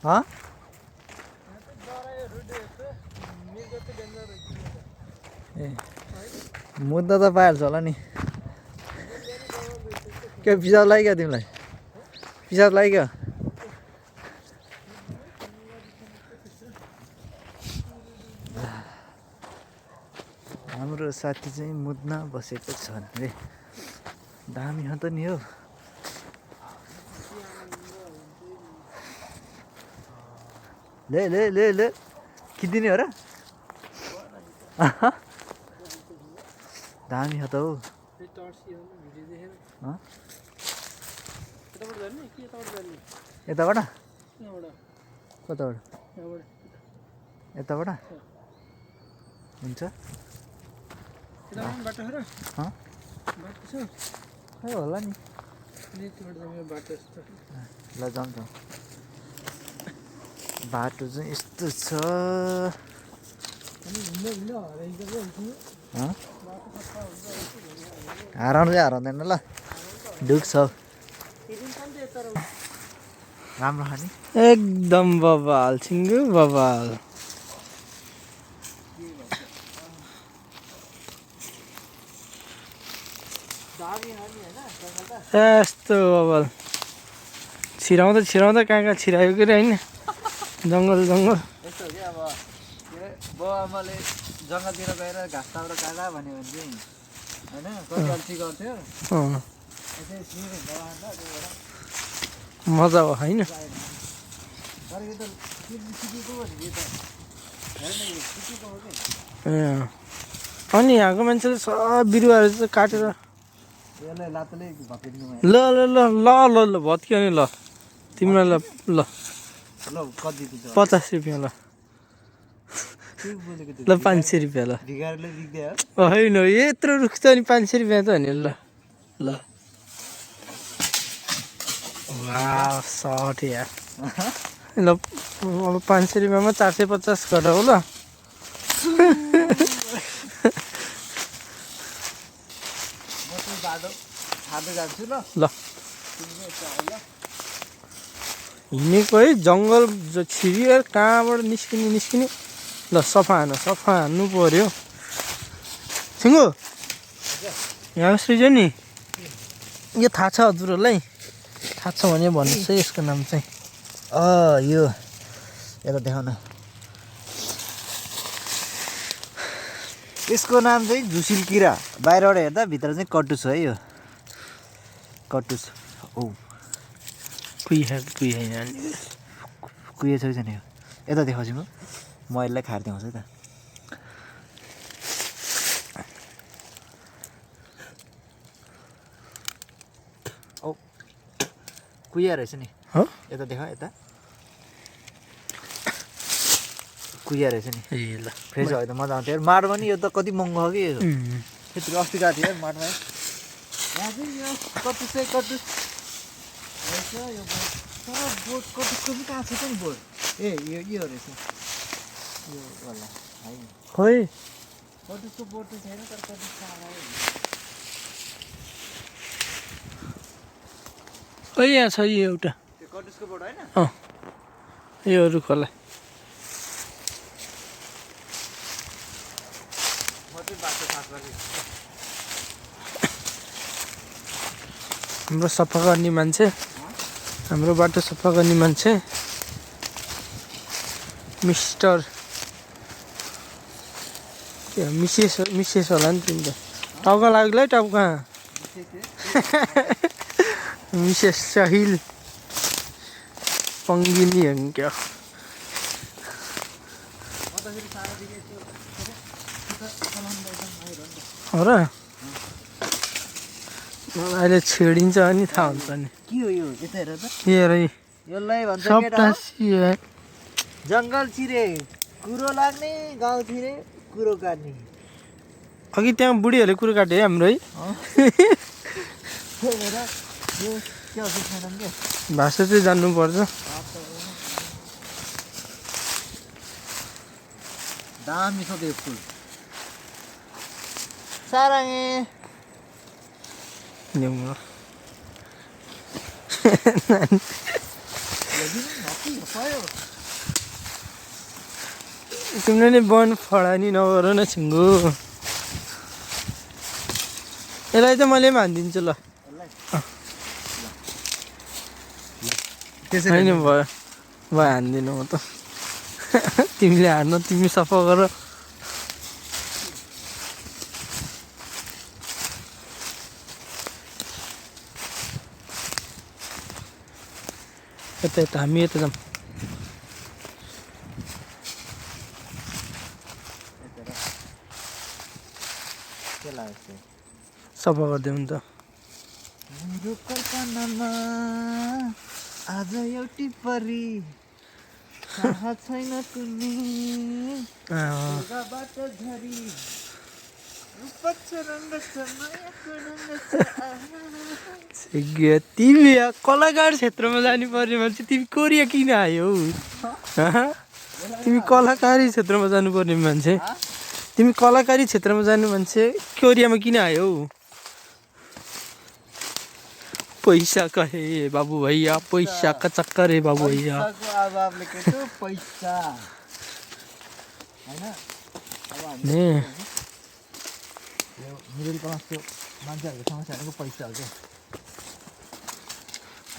हाँ ए मुद्दा त पाइहाल्छ होला नि के पिसाब लाग्यो तिमीलाई पिसाब लाग्यो हाम्रो साथी चाहिँ मुद्न बसेको छ रे दामी हो त नि हो ले ले ले ले खिदिने हो र दामी हो त हौ यताबाट कताबाट यताबाट हुन्छ खै होला नि ल जाउँ जाउँ बाटो चाहिँ यस्तो छ हराउनु चाहिँ हराउँदैन ल ढुक्छ राम्रो खाने एकदम बबाल छिङ्गु बबाल यस्तो बबाल छिराउँदा छिराउँदा कहाँ छिरायो कि होइन जङ्गल जङ्गल यस्तो हो कि अब बाउ आमाले जङ्गलतिर गएर घाँस ताउरो काटा भन्यो भने चाहिँ होइन कति अल्छी गर्थ्यो मजा हो होइन अनि यहाँको मान्छेले सब बिरुवाहरू चाहिँ काटेर यसलाई लातले भत्किदिनु ल ल ल ल ल ल भत्कियो नि ल तिमीलाई ल ल ल कति दिन्छ 50 रुपियाँ ल ल 500 रुपियाँ ल भिखारीले बिग्दे होइन यत्रो रुख छ नि 500 रुपियाँ त नि ल ल वाह 60 यार ल अब 500 रुपियाँमा 450 गरेर हो ल ल हिँडेको है जङ्गल छिरिएर कहाँबाट निस्किने ल सफा हान्नु पर्यो छिङ्गु यहाँ सृज नि यो थाहा छ हजुरहरूलाई थाहा छ भने भन्नुहोस् है यसको नाम चाहिँ यो यता देखाउन यसको नाम चाहिँ झुसिल किरा बाहिरबाट हेर्दा भित्र चाहिँ कटुस है यो कटुस ओ कुहिए छ कि छैन यो यता देखाउँछु म यसलाई खाएर देखाउँछु है त ओ कुहिया रहेछ नि हो यता देखा यता कुहिया रहेछ नि ए ल फ्रेस भयो त मजा आउँथ्यो माड पनि यो त कति महँगो हो कि त्यति अस्ति गएको थियो माडमा यहाँ चाहिँ यो कटुस चाहिँ कटुस रहेछ यो बोट कटुसको पनि कहाँ छ नि बोट ए यो रहेछ यो होला है खोइ कटुसको बोट चाहिँ छैन तर कटुस कहाँ आयो खोइ यहाँ छ यो एउटा त्यो कटुसको बोट होइन यो रुखलाई म चाहिँ बाटो साफ गरेँ हाम्रो सफा गर्ने मान्छे हाम्रो बाटो सफा गर्ने मान्छे मिस्टर के मिसेस होला नि तिमी त टाउका लाग्यो है टाउका मिसेस साहिल पङ्गिनी हो नि क्या हो र मलाई अहिले छेडिन्छ अनि थाहा हुन्छ नि के हो यो यता हेर त हेर यसलाई भन्छ सबटा जङ्गल छिरे कुरो लाग्ने गाउँ छिरे कुरो काट्ने अघि त्यहाँ बुढीहरूले कुरो काटे है हाम्रो है भाषा चाहिँ जान्नुपर्छ दामी छ त्यो फुल साराङे ल्याउनु भयो तिमीले नि वन फडानी नगर न छिङ्गो यसलाई त मैले पनि हानिदिन्छु ल त्यसरी होइन भयो भयो हान्दिनँ म त तिमीले हार्न तिमी सफा गर यता यता हामी यता जाऊँ के लाग्छ सफा गरिदिउँ नि त मेरो कल्पनामा आज एउटी परी थाहा छैन कुनै ढुङ्गाबाट झरी रूप छ रङ्ग छ मायाको रङ्ग छ तिमी कलाकार क्षेत्रमा जानु पर्ने मान्छे तिमी कोरिया किन आयो तिमी कलाकारी क्षेत्रमा जानुपर्ने मान्छे तिमी कलाकारी क्षेत्रमा जानु मान्छे कोरियामा किन आयो पैसा का है बाबू भैया पैसा का चक्कर है बाबू भैया पैसाको अभावले के त पैसा हैन अब ने यो मिडल क्लासको मान्छेहरूको समस्या भनेको पैसा हो क्या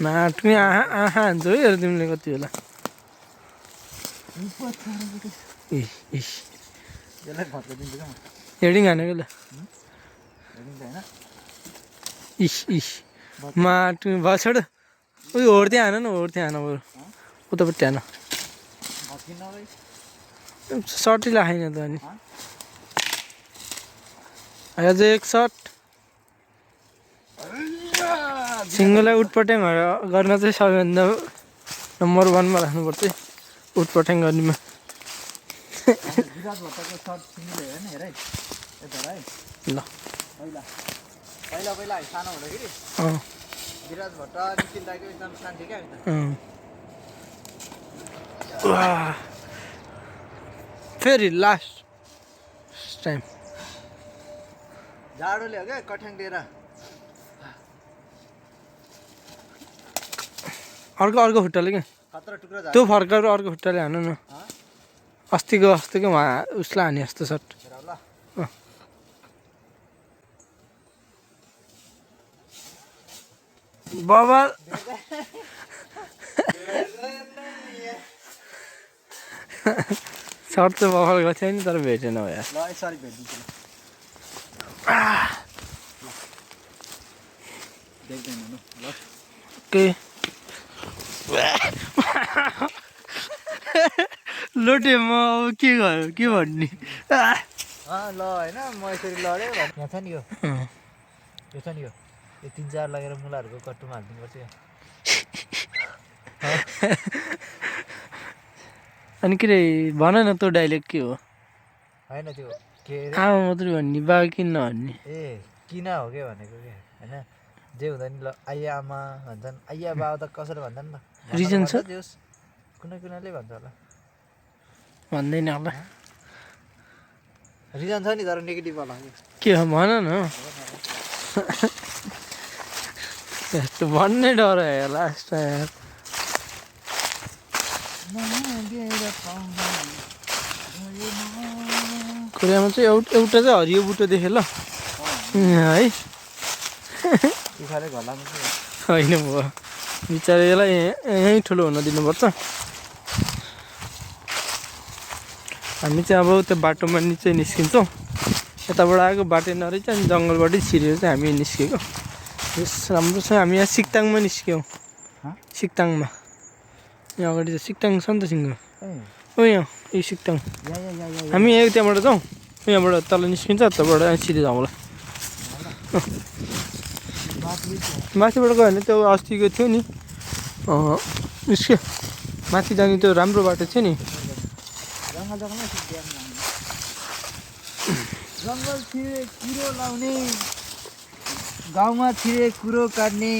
नाट्ने आहा आहा हान्छ है हेर तिमीले कति बेला इस यसलाई घटाइदिन्छु क्या म हेडिङ हानेको ल हेरिन्छ होइन इस इस माटु भयो छोड उयो होड्दै हान न होड्दै हान बरु उतापट्टि हान भत्किन्न भाइ सर्टै लाखाइन त अनि आज एक सर्ट सिङ्गोलाई उटपट्याङ गर्न चाहिँ सबैभन्दा नम्बर 1 मा राख्नुपर्छ उटपट्याङ गर्नेमा विराज भट्टको सर्ट सिङ्गल हेर न हेर है यता है ल पहिला पहिला पहिला सानो हुँदाखेरि विराज भट्ट निखिल दाइको एकदम सान्थ्यो क्या वाह फेरि लास्ट टाइम जाडोले हो क्या कठ्याङ लिएर अर्को अर्को खुट्टाले क्या खतरा टुक्रा त्यो फर्काएर अर्को खुट्टाले हान न अस्तिको उहाँ उसलाई हाने जस्तो सर्ट ल बाबा सर्ट चाहिँ बफल गएको थियो नि तर भेटेन हो यार ल यसरी भेटिदिन्छु देख्दैन ल के लोटे म अब के गर्यो के भन्ने ल होइन म यसरी लडेँ यहाँ छ नि यो छ नि यो 3-4 लगेर मुलाहरूको कट्टुमा हालिदिनुपर्छ यो अनि के रे भन न तँ डाइलेक्ट के हो होइन त्यो के अरे आमा मात्रै भन्ने बाबा किन नभन्ने ए किन हो क्या भनेको क्या होइन जे हुँदा नि ल आइया आमा भन्छन् आइया बाबा त कसरी भन्छन् न रिजन छ कुनै कुनैले भन्छ होला भन्दैन होला रिजन छ नि तर नेगेटिभ होला के हो भन न यस्तो भन्ने डर आयो लास्ट यार कोरियामा चाहिँ एउटा चाहिँ हरियो बुटो देखेँ ल है तिखाले घरलामा होइन भयो बिचरा यसलाई यहीँ ठुलो हुन दिनुपर्छ हामी चाहिँ अब त्यो बाटोमा चाहिँ निस्किन्छौँ यताबाट आएको बाटो नरहेछ अनि जङ्गलबाटै छिरेर चाहिँ हामी निस्केको यस राम्रो छ हामी यहाँ सिक्ताङमा निस्क्यौँ सिक्ताङमा यहाँ अगाडि चाहिँ सिक्ताङ छ नि त सिङ्गो ओ यहाँ यो सिक्ताङ हामी यहाँ त्यहाँबाट जाउँ यहाँबाट तल निस्किन्छ त्यहाँबाट सिधै जाउँ होला माथिबाट गयो भने त्यो अस्तिको थियो नि निस्क्यो माथि जाने त्यो राम्रो बाटो थियो नि जङ्गल छिरे कुरो लाउने गाउँमा छिरे कुरो काट्ने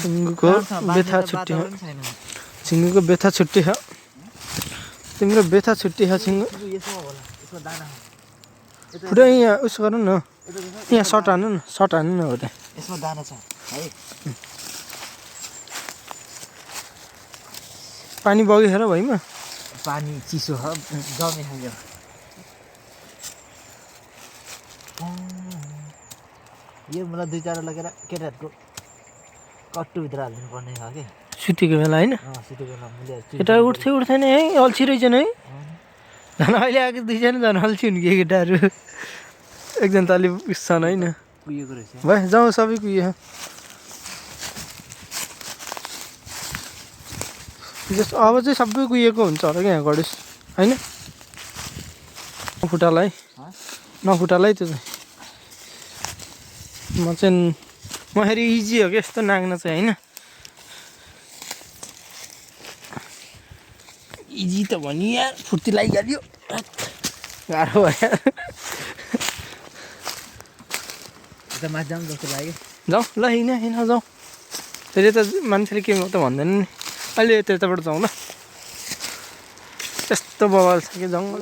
सिङ्गोको बेथा छुट्टी सिङ्गोको बेथा छुट्टी छ तिम्रो बेथा छुट्टी छ सिङ्गो पुरै यहाँ उसो गरौँ न यहाँ सर्ट हान्नु न सर्ट हान्नु न हो त यसमा दाना छ है पानी बगेर भइमा पानी चिसो हो जमे खायो यो मलाई 2-4 लगेर केटाहरूको कट्टुभित्र हालिदिनु पर्ने हो कि सुतेको बेला होइन सिधै बेला मैले केटा उठ्दैन है अल्छी रहेछन् है झन् अहिले आएको 2जना झन् अल्छी हुन् कि केटाहरू एकजना त अलि उस छन् होइन कुहिएको रहेछ भाइ जाउँ सबै कुहियो जस्तो अब चाहिँ सबै कुहिएको हुन्छ होला क्या यहाँ गणेश होइन नफुटालाई नफुटालाई त्यो चाहिँ म हेरी इजी हो कि यस्तो नाग्न चाहिँ होइन इजी त भनि यार फुर्ती लागिहाल्यो गाह्रो भयो यता माथि जाउँ जस्तो लाग्यो जाउँ ल हिँड जाउँ फेरि त मान्छेले के त भन्दैन नि अहिले त्यताबाट जाउँ ल यस्तो बवाल छ कि जङ्गल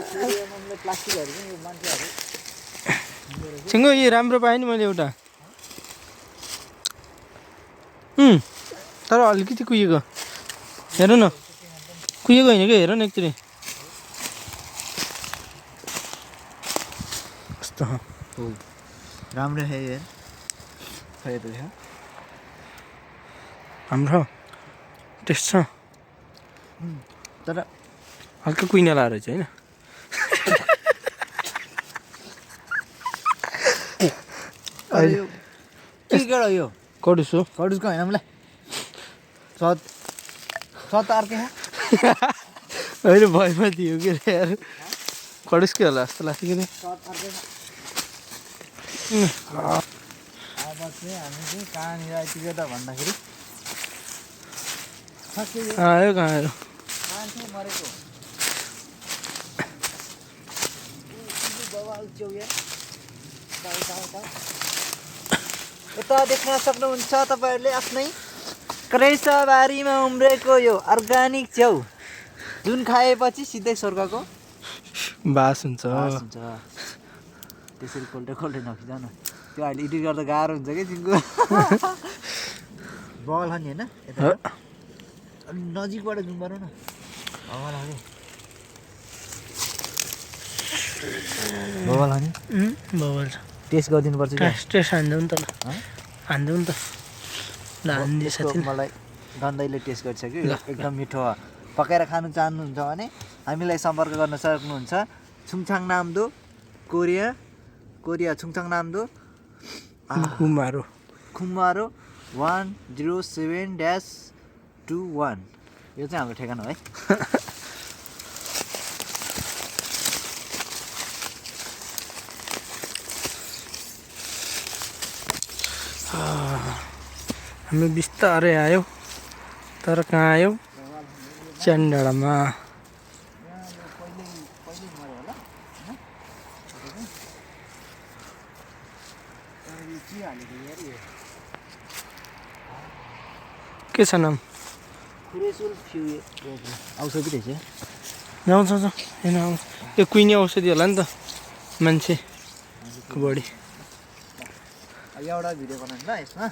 छिङ्गो यी राम्रो पाएँ नि मैले एउटा तर अलिकति कुहिएको हेर न कुहिएको होइन क्या हेर न एकचोटि कस्तो राम्रो है यार खै त हाम्रो टेस्ट छ तर हल्का कुहिना लाएर चाहिँ होइन यो के केटा यो कडुस हो खडुसको होइन मलाई सत अर्कै होइन भयमा दियो के अरे यार कडुसकै होला जस्तो लाग्छ कि अब चाहिँ हामी चाहिँ कहाँनिर आइपुग्यो त भन्दाखेरि आयो कहाँ आयो मान्छे मरेको यता देख्न सक्नुहुन्छ तपाईँहरूले आफ्नै क्रेसाबारीमा उम्रेको यो अर्ग्यानिक च्याउ जुन खाएपछि सिधै स्वर्गको बास हुन्छ त्यसरी कोल्टे नखिजाउ न त्यो अहिले एडिट गर्दा गाह्रो हुन्छ कि तिम्रो बल नि होइन यता अलि नजिकबाट जुम गरौँ न बबल नि बबल छ टेस्ट गरिदिनुपर्छ टेस्ट हान्दिउँ नि त ल हान्दिउँ नि त ल हान्दिएछ मलाई गन्दैले टेस्ट गरिसक्यो एकदम मिठो हो पकाएर खानु चाहनुहुन्छ भने हामीलाई सम्पर्क गर्न सक्नुहुन्छ छुङछाङ नाम्दो कोरिया छुङछाङ नाम्दो खुम्मारो 107-21 यो चाहिँ हाम्रो ठेगाना हो है हामी बिस्तारै आयो तर कहाँ आयो च्यान्डाडामा के छ नाम औषधि रहेछ आउँछ होइन आउँछ यो कुहिने औषधि होला नि त मान्छेको बढी एउटा भिडियो बनाउनु ल यसमा